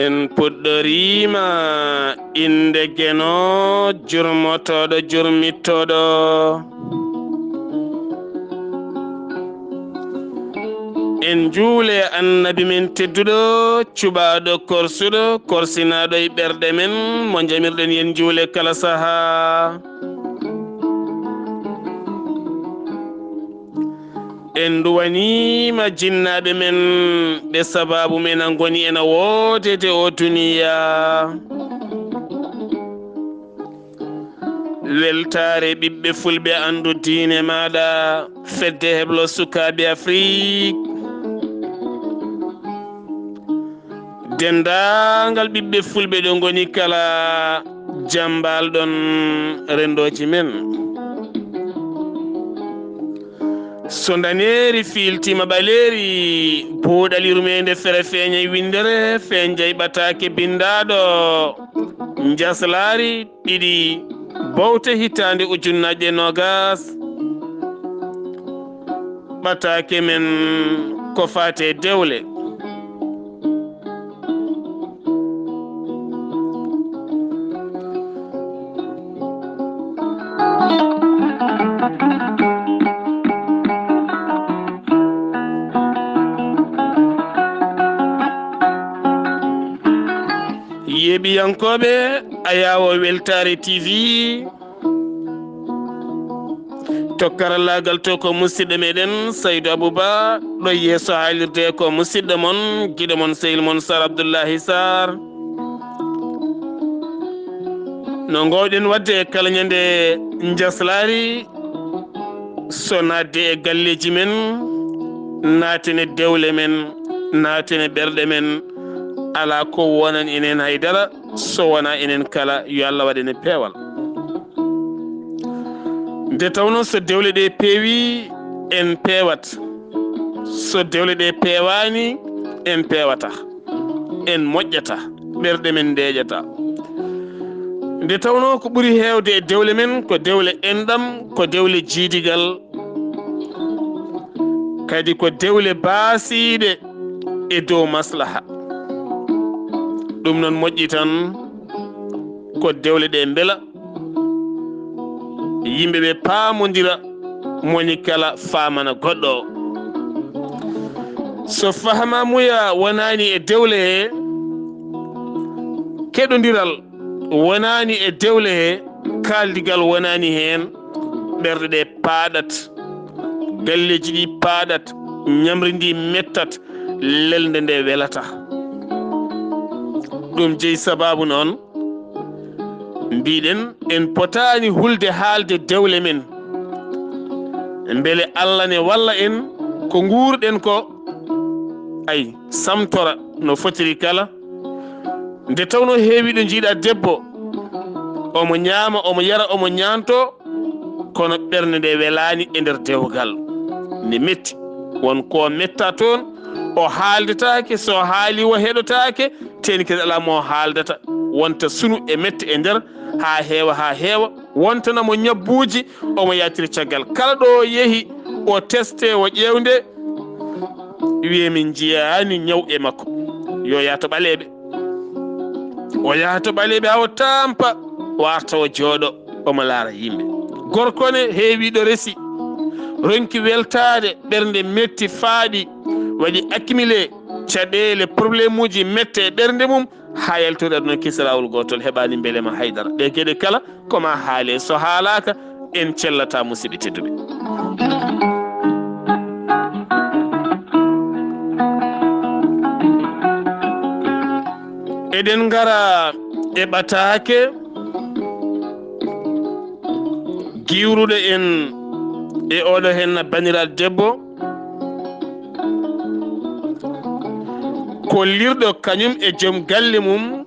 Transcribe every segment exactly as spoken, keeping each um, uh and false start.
En puɗɗoriima innde Geno, jurmotooɗo, jurmittooɗo. En njuule Annabi men tedduɗo, cuɓaaɗo, korsuɗo, korsinaaɗo e ɓerɗe men, mo njamirɗen yen njuule kala sahaa. En nduwaniima jinnaaɓe men, ɓe sabaabu men a ngoni ena woodede o duniya. Weltaare ɓiɓɓe fulɓe, anndu diine maaɗa, fedde heblo sukaaɓe Afrik. Denndaangal ɓiɓɓe fulɓe ɗo ngoni kala, jam mbaal-ɗon renndooji men. So ndaneeri fiiltiima ɓaleeri, buuɗali rumeende fere feeñay winndere, feeñay ɓataake binndaaɗo, njaslaari, ɗiɗi, bowte hitaande ujunnaaje noogas, ɓataake men ko faati e dewle. Yeeɓiyankooɓe Ayaawo Weltaare T V, to karallaagal to ko musidɗo meɗen Saydu Abuba, ɗo yeeso haalirde ko musidɗo mon, giɗo mon, sehil mon Sar Abdullahi Sar. No ngoowɗen waɗde e kala ñande njaslaari, so naatde e galleeji men, naaten e dewle men, naaten e ɓerɗe men, alaa ko wonan enen hay dara, so wonaa enen kala, yo Allah waɗ en e peewal. Nde tawnoo so dewle ɗe peewii, en peewat. So dewle ɗe peewaani, en peewata. En moƴƴata. Ɓerɗe men ndeeƴata. Nde tawnoo ko ɓuri heewde e dewle men ko dewle enɗam, ko dewle jiidigal, kadi ko dewle baasiiɗe e dow maslaha. Ɗum noon moƴƴi tan ko dewle ɗe mbela yimɓe ɓe paamondira, moni kala faamana goɗɗo o. So fahamaamuya wonaani e dewle he, keɗondiral wonaani e dewle he, kaaldigal wonaani heen, ɓerɗe ɗe paaɗat, galleeji ɗi paaɗat, ñamri ndi mettat, lelnde nde welata. Ɗum jeyi sabaabu noon, mbiɗen en potaani hulde haalde dewle men. Mbele Allah ne walla en ko nguurɗen ko, ay, samtora no fotiri kala. Nde tawnoo heewi ɗo njiiɗa debbo, omo ñaama, omo yara, omo ñaanto, kono ɓernde nde welaani e nder dewgal. Ne metti. Won ko metta toon, o haaldetaake, so haali o heɗotaake, tenkere alaa mo haaldata. Wonta sunu e mette e nder, haa heewa, haa heewa. Wontana mo ñabbuuji, omo yaatiri caggal. Kala ɗo o yehi, o teste, o ƴeewnde, wiye min njiyaani ñaw e makko. Yo yaah to ɓaleeɓe. O yaha to ɓaleeɓe haa o tampa, o arta o jooɗo, omo laara yimɓe. Gorko ne heewi ɗo resi, ronki weltaade, ɓernde metti, faaɗi, waɗi accumulé caɗeele, problème uji mette e ɓernde mum, haa yaltori aduna kisi laawol gootol, heɓaani mbelema haydara. Ɗe geɗe kala ko ma haale, so haalaaka, en cellata, musidɓe tedduɓe. Eɗen ngara e ɓataake giwruɗo en e oɗo henna baniraɗo debbo, kollirɗo kañum e joom galle mum,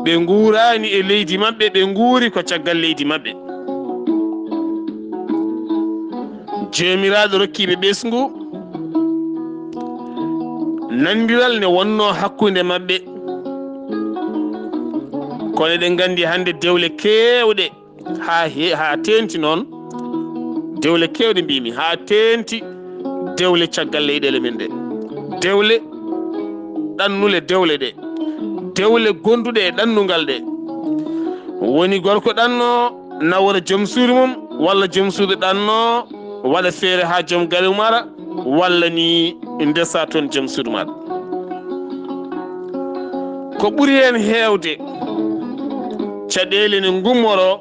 ɓe nguuraani e leydi maɓɓe, ɓe nguuri ko caggal leydi maɓɓe. Joomiraaɗo rokkiiɓe ɓesngu, nanondiral ne wonnoo hakkunde maɓɓe. Kono eɗen nganndi hannde dewle keewɗe, haa he-, haa teeŋti noon, dewle keewɗe mbiymi, haa teeŋti dewle caggal leyɗeele men ɗe. Dewle ɗannule dewle ɗe. dewle gonduɗe e ɗannungal ɗe. Woni gorko ɗanno nawora joom suudu mum, walla joom suudu ɗanno waɗa feere haa joom galle mum ara, walla ni ndesa toon joom suudu maɗa. Ko ɓuri heen heewde, caɗeele ne ngummoroo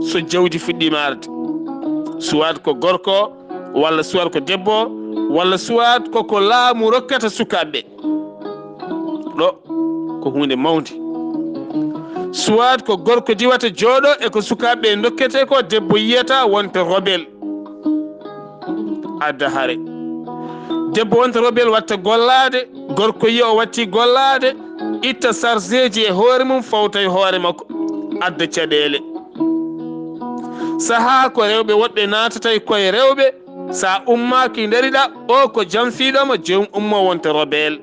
so jawdi fuɗɗiima arde. Soit ko gorko, walla soit ko debbo, walla soit ko ko laamu rokkata sukaaɓe. Ɗo ko huunde mawnde. Soit ko gorko diwata jooɗo e ko sukaaɓe ndokkete ko, debbo yiyata wonta rebelle. Adda hare. Debbo wonta rebelle watta gollaade, gorko yiya o watti gollaade, itta sarseeji e hoore mum, fawta e hoore makko, adda caɗeele. Sahaa ko rewɓe woɗɓe naatata e koye rewɓe, sa ummaaki ndariɗa, o ko janfiiɗo ma, joom ummo wonta rebelle.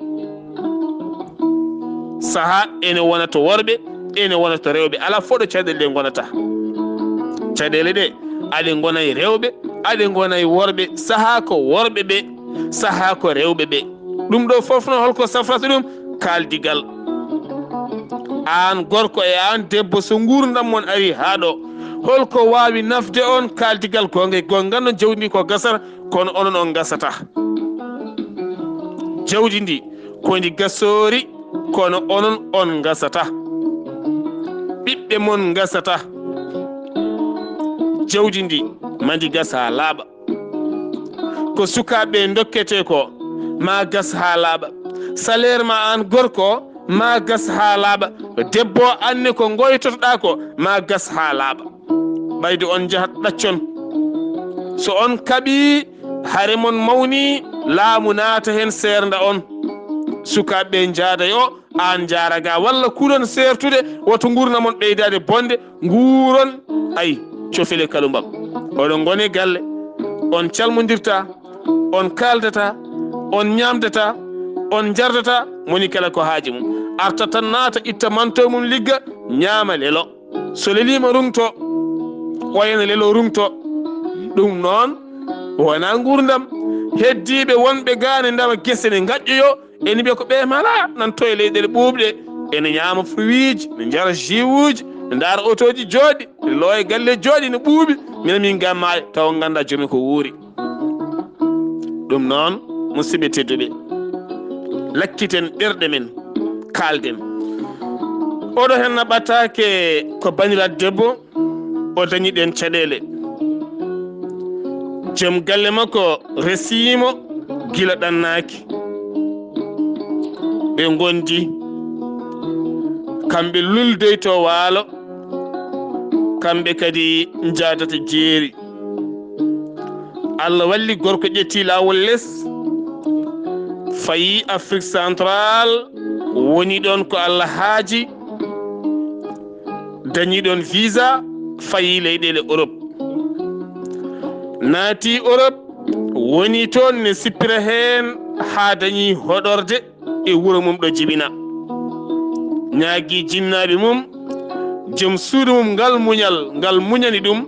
Sahaa ene wona to worɓe, ene wona to rewɓe, alaa fof ɗo caɗeele ɗe ngonata. Caɗeele ɗe, aɗe ngona e rewɓe, aɗe ngona e worɓe, sahaa ko worɓe ɓe, sahaa ko rewɓe ɓe. Ɗum ɗo fof no holko safrata ɗum? Kaaldigal. Aan gorko e aan debbo, so nguurndam mon ari haa ɗo, holko waawi nafde on kaaldigal goonga e goonga? Nganndon jawdi ndi ko gasata, kono onon on ngasata. Jawdi ndi ko ndi gasoori, kono onon on ngasata. Ɓiɓɓe mon ngasata. Jawdi ndi ma ndi gas haa laaɓa. Ko sukaaɓe ndokkete ko, ma gas haa laaɓa. Salaire ma aan gorko, ma gas haa laaɓa. Debbo, aan ne ko ngoytotoɗaa ko, ma gas haa laaɓa. Ɓayde on njahat ɗaccon. So on kaɓii, hare mon mawni, laamu naata heen seernda on. Sukaaɓe njaada yo, aan njaara ga, walla kuuɗon seertude, woto nguurndam mon ɓeydaade bonde, nguuron, ay, cofele kalumbam. Oɗon ngoni galle, on calmondirta, on kaaldata, on ñaamdata, on njardata, moni kala ko haaji mum. Arta tan naata, itta manto mum, ligga, ñaama, lelo. So leliima, rungto, ɓooyana lelo, rungto. Ɗum noon wonaa nguurndam. Heddiiɓe wonɓe ga ne ndema gese, ne ngaƴƴoyoo, ene mbiya ko ɓe mala, nan to e leyɗeele ɓuuɓɗe, ene ñaama fruitji, ne njara jus uji, ne ndaara otooji jooɗi, ne looya galle jooɗi, ne ɓuuɓi, minen min ga maayo, tawa ngannda jomi ko wuuri. Ɗum noon, musidɓe tedduɓe, lakkiten ɓerɗe men, kaalden. Oɗo heen na ɓataake ko banndiraaɗo debbo, o dañi ɗeen caɗeele. Joom galle makko resiimo gila ɗannaaki. Ɓe ngondi, kamɓe luldoyto waalo, kamɓe kadi njaadata jeeri. Allah walli, gorko ƴetti laawol les, fayi Afrique Centrale, woni ɗon ko Allah haaji, dañi ɗon visa, fayi leyɗeele Europe. Naati Europe, woni toon ne sippira heen haa dañi hoɗorde e wuro mum ɗo jibina. Ñaagi jinnaaɓe mum, joom suudu mum, ngal muñal ngal muñani ɗum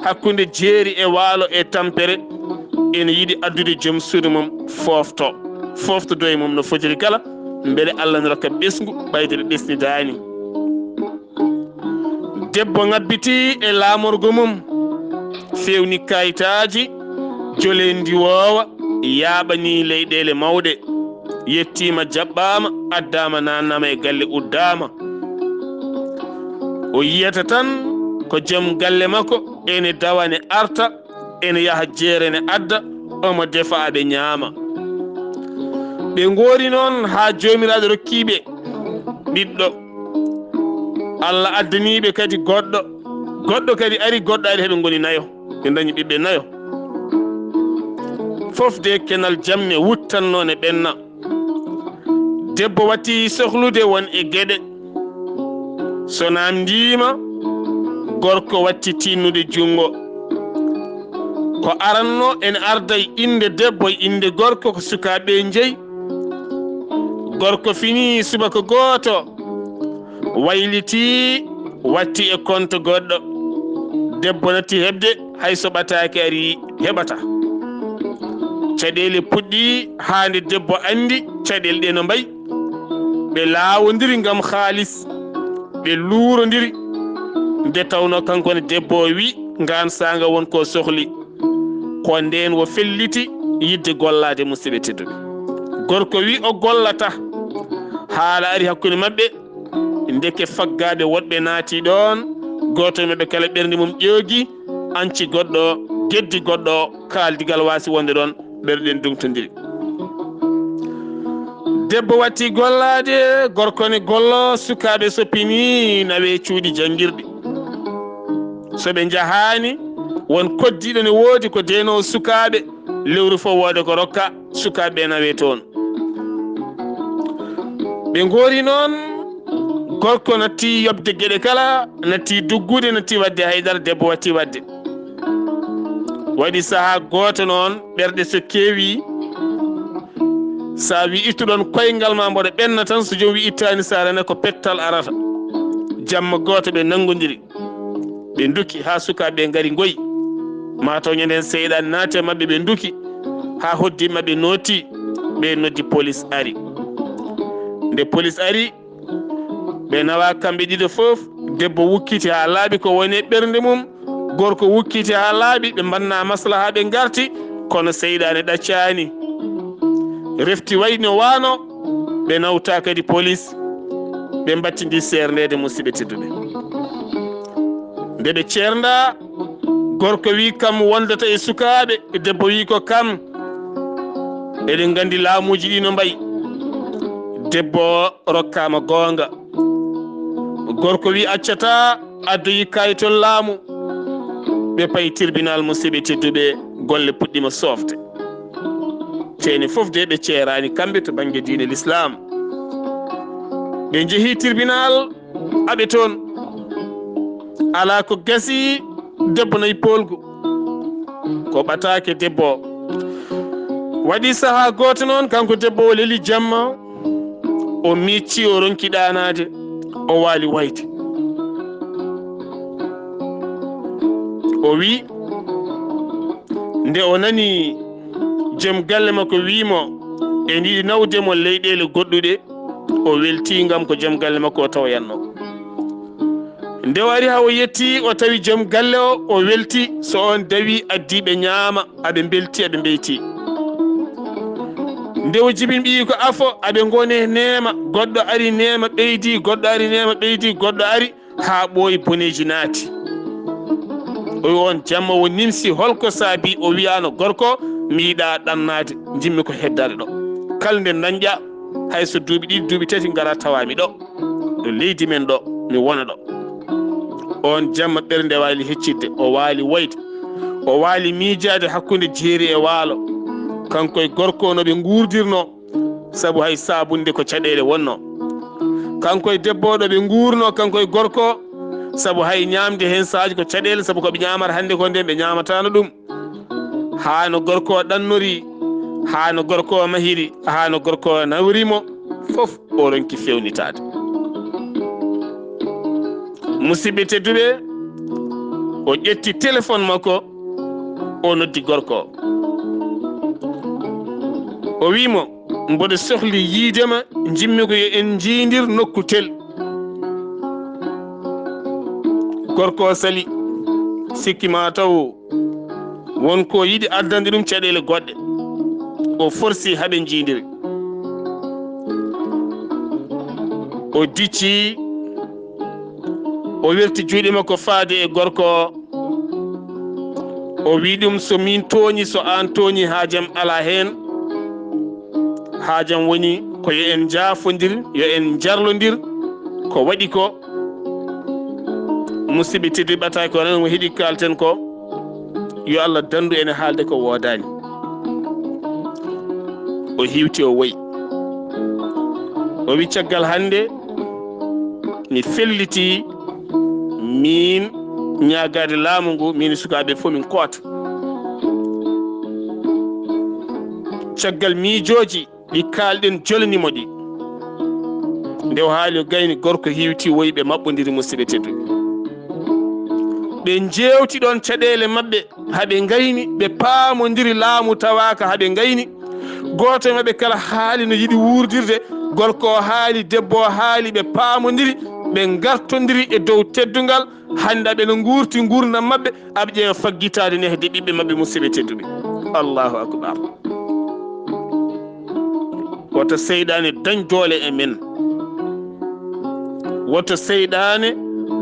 hakkunde jeeri e waalo e tampere, ene yiɗi addude joom suudu mum foofto, fooftodo e mum no fotiri kala, mbele Allah ne rokka ɓesngu, ɓayde ɓe ɓesnidaani. Debbo ŋabbitii e laamorgo mum, feewni kayitaaji, jolee ndiwoowa, yaaɓanii leyɗeele mawɗe, yettiima, jaɓɓaama, addaama, naannaama e galle, uddaama. O yiyata tan ko joom galle makko ene dawa, ne arta, ene yaha jeere, ne adda, omo defa, aɓe ñaama. Ɓe ngoori noon haa Joomiraaɗo rokki ɓe ɓiɗɗo. Allah addani ɓe kadi goɗɗo. Goɗɗo kadi ari, goɗɗo ari, heɓe ngoni nayo. Ɓe ndañi ɓiɓɓe nayo. Fof de kenal jam ne wuttanno, ne ɓenna. Debbo watti sohlude won e geɗe. So naamndiima, gorko watti tinnude junngo. Ko aranno ene arda e innde debbo, e innde gorko, ko sukaaɓe njeyi. Gorko fini subaka gooto, wayliti, watti e konto goɗɗo. Debbo natti heɓde, hay so ɓataake ari, heɓata. Caɗeele puɗɗi haa nde debbo anndi caɗeele ɗe no mbayi. Ɓe laawondiri ngam haalis, ɓe luurondiri. Nde tawnoo kanko ne debbo o wi' ngaan saanga won ko sohli, ko ndeen o felliti yiɗde gollaade, musidɓe tedduɓe. Gorko wi' o gollata. Haala ari hakkunde maɓɓe, ndeke faggaaɓe woɗɓe naati ɗoon, gooto e maɓɓe kala ɓernde mum ƴoogi, anci goɗɗo, geddi goɗɗo, kaaldigal waasi wonde ɗoon, ɓerɗe ɗen nduŋtondiri. Debbo watti gollaade, gorko ne gollo, sukaaɓe soppini nawe cuuɗi janngirɗi. So ɓe njahaani, won koddiiɗo ne woodi ko deenoowo sukaaɓe, lewru fof woode ko rokka sukaaɓe ɓe nawe toon. Ɓe ngoori noon, gorko natti yoɓde geɗe kala, natti duggude, natti waɗde haydara, debbo watti waɗde. Waɗi sahaa gooto noon, ɓerɗe so keewi, so a wi' ittuɗon koyngal ma mboɗo ɓenna tan, so joom wi' ittaani saare ne ko pettal arata. Jamma gooto ɓe nanngondiri, ɓe nduki haa sukaaɓe ɓe ngari ngoyi. Maa taw ñande heen seyɗaane naati e maɓɓe, ɓe nduki haa hoddi maɓɓe nooti, ɓe noddi polis ari. Nde polis ari, ɓe nawa kamɓe ɗiɗo fof, debbo wukkiti haa laaɓi ko woni e ɓernde mum, gorko wukkiti haa laaɓi, ɓe mbanna maslaha, ɓe ngarti, kono seyɗaane ɗaccaani. Refti wayi no waano, ɓe nawta kadi polis, ɓe mbattindi seerndeede, musidɓe tedduɓe. Nde ɓe ceernda, gorko wi' kam wondata e sukaaɓe, debbo wi' ko kam. Eɗen nganndi laamuuji ɗi no mbayi. Debbo rokkaama goonga. Gorko wi' accataa, addoyi kaayitol laamu. Ɓe payi tirbinal, musidɓe tedduɓe, golle puɗɗiima soofde. Ceeni fof de ɓe ceeraani kamɓe to bannge diine Lislaam. Ɓe njehi tirbinal, aɓe toon. Alaa ko gasi, debbo nayi poolgu. Ko ɓataake debbo o. Waɗi sahaa gooto noon, kanko debbo o leli jamma, o micci, o ronki ɗaanaade, o waali wayde. O wi', nde o nani joom galle makko wi' mo, ene yiɗi nawde mo leyɗeele goɗɗuɗe, o weltii ngam ko joom galle makko o tawoyatnoo. Nde o ari haa o yettii, o tawi joom galle o, o weltii. So oon dawii, addii ɓe ñaama, aɓe mbeltii, aɓe mbeytii. Nde o jibini ɓiyi ko afo, aɓe ngoni e neema, goɗɗo ari neema ɓeydii, goɗɗo ari neema ɓeydii, goɗɗo ari haa ɓooyi boneeji naati. O wi' oon jamma o nimsi, hol ko saabii? O wi'aano, gorko, mi yiɗaa ɗannaade, njiɗmi ko heddaade ɗo. Kala nde ndañƴaa, hay so duuɓi ɗiɗi, duuɓi tati, ngaraa tawaa mi ɗo, ɗo leydi men ɗo, mi wona ɗo. Oon jamma ɓernde waali hecciɗde, o waali woyde, o waali miijaade hakkunde jeeri e waalo. Kanko e gorko no ɓe nguurdirnoo, sabu hay saabunde ko caɗeele wonnoo. Kanko e debbo o ɗo ɓe nguurnoo, kanko e gorko, sabu hay ñaamde heen saaji ko caɗeele, sabu ko ɓe ñaamata hannde ko ndeen ɓe ñaamataano ɗum. Haa no gorko o ɗannori, haa no gorko o mahiri, haa no gorko o nawri mo, fof o ronki feewnitaade. Musidɓe tedduɓe, o ƴetti telefon makko, o noddi gorko o. O wi' mo, mboɗo sohli yiide ma, njiɗmi ko yo en njiidir nokku tel. Gorko o sali, sikki ma taw won ko yiɗi addande ɗum caɗeele goɗɗe. O forsi haa ɓe njiidiri. O dicci, o werti juuɗe makko faade e gorko o. O wi' ɗum, so min tooñi, so aan tooñi, haajam alaa heen. Haajam woni ko yo en njaafondir, yo en njarlondir ko waɗi ko. Musidɓe tedduɓe, ɓataake o nani mo heɗi kaalten ko, yo Allah danndu en e haalde ko woodaani. O hiwti, o woyi. O wi', caggal hannde mi felliti min ñaagaade laamu ngu, min e sukaaɓe fof min koota. Caggal miijooji ɗi kaalɗen, jolani mo ɗi. Nde o haali, o gayni, gorko hiwti, woyi, ɓe maɓɓondiri, musidɓe tedduɓe. Ɓe njeewti ɗoon caɗeele maɓɓe, haa ɓe ngayni, ɓe paamondiri, laamu tawaaka, haa ɓe ngayni. Gooto e maɓɓe kala haali no yiɗi wuurdirde, Gorko o haali, debbo o haali, ɓe paamondiri, ɓe ngartondiri e dow teddungal. Hannde aɓe no nguurti nguurndam maɓɓe, aɓe ƴeewa faggitaade nehde ɓiɓɓe maɓɓe, musidɓe tedduɓe. Allahu akbar. Woto seyɗaane dañ doole e men. Woto seyɗaane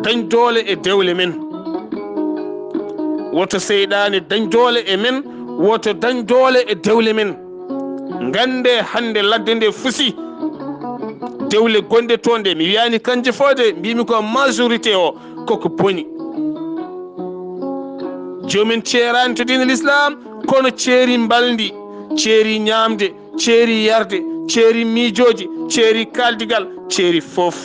dañ doole e dewle men. Woto seyɗaane dañ doole e men. Woto dañ doole e dewle men. Ngannde hannde ladde nde fusi. Dewle gonɗe toon ɗe, mi wiyaani kanje fof de, mbiymi ko majorité o, koko boni. Joomum en ceeraani to diine l'islam, kono ceeri mbalndi, ceeri ñaamde, ceeri yarde, ceeri miijooji, ceeri kaaldigal, ceeri fof.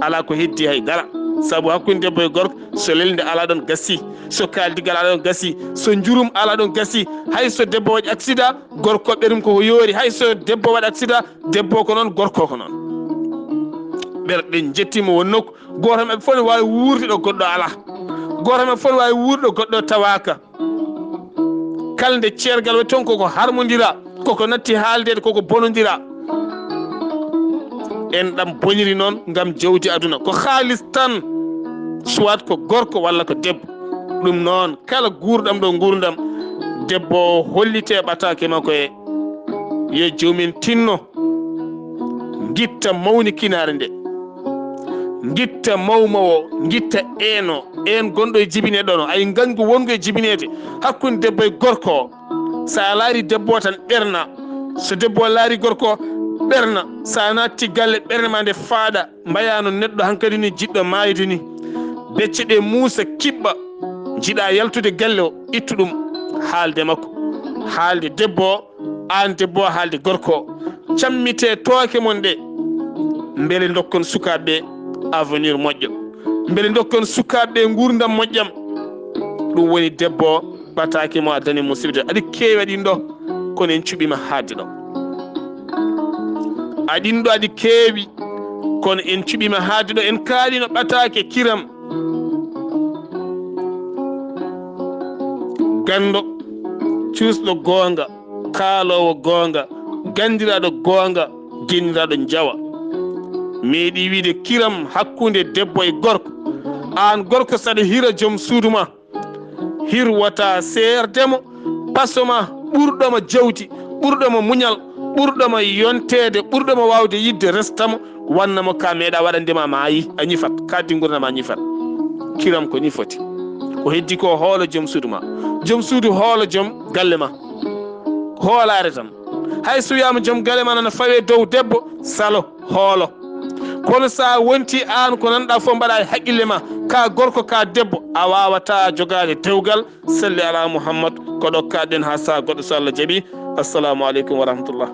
Alaa ko heddi hay dara. Sabu hakkunde debbo e gorko, so lelnde alaa ɗoon gasi, so kaaldigal alaa ɗoon gasi, so njurum alaa ɗoon gasi. Hay so debbo waɗi accident, gorko ɓerum ko yoori. Hay so debbo waɗi accident, debbo ko noon, gorko ko noon. Ɓerɗe njettiima won nokku. Gooto maɓɓe fof ne waawi wuurde ɗo goɗɗo alaa. Gooto maɓɓe fof ne waawi wuurde ɗo goɗɗo tawaaka. Kala nde ceergal waɗi toon, koko harmondira, koko natti haaldeede, koko bonondira. En ɗam boniri noon ngam jawdi aduna. Ko haalis tan, soit ko gorko walla ko debbo. Ɗum noon, kala guurɗam ɗo nguurndam, debbo o hollite ɓataake makko e yo joomum en tinno, ngitta mawnikinaare nde. Ngitta mawmawo, ngitta eeno, een gonɗo e jibine ɗono, ay ngañgu wongu e jibineede hakkunde debbo e gorko o. So a laari debbo o tan ɓerna, so debbo o laari gorko o ɓerna, so a naatti galle ɓernde ma nde faaɗa, mbayaano neɗɗo hankadi ni jiɗɗo maayde ni. Becce ɗe muusa kiɓɓa, jiɗa yaltude galle o, ittu ɗum, haalde makko, haalde debbo o, aan debbo o haalde gorko o, cammite tooke mon ɗe, mbele ndokkon sukaaɓe ɓe avenir moƴƴo, mbele ndokkon sukaaɓe ɓe nguurndam moƴƴam. Ɗum woni debbo o, ɓataake mo a dañi musiɓe. Aɗi keewi aɗin ɗo, kono en cuɓiima haade ɗo. Aɗin ɗo aɗi keewi, kono en cuɓiima haade ɗo. En kaalino ɓataake kiram. Ganndo, cuusɗo goonga, kaaloowo goonga, ganndiraaɗo goonga, genndiraaɗo njawa. Meeɗi wiide kiram hakkunde debbo e gorko. Aan gorko, saɗa hira joom suudu ma, hir wota seerde mo, paso ma, ɓurɗo ma jawdi, ɓurɗo ma muñal, ɓurɗo ma yonteede, ɓurɗo ma waawde yiɗde, resta mo, wanna mo ka meeɗa waɗande ma, maayi, a ñifat, ka di nguurndam ma ñifat. Kiram ko ni foti. Ko heddi ko, hoolo joom suudu ma. Joom suudu hoolo joom galle ma. Hoolaare tan. Hay so wiyaama joom galle ma nana fawe dow debbo, salo, hoolo. Kono so a wonti aan ko nanɗa fof mbaɗa e haqqille ma, ka gorko, ka debbo, a waawata jogaade dewgal. Salli ala Muhammad, ko ɗo kaɗɗen haa saha goɗɗo so Allah jaɓi. Assalamu aleykum wa rahmatullah.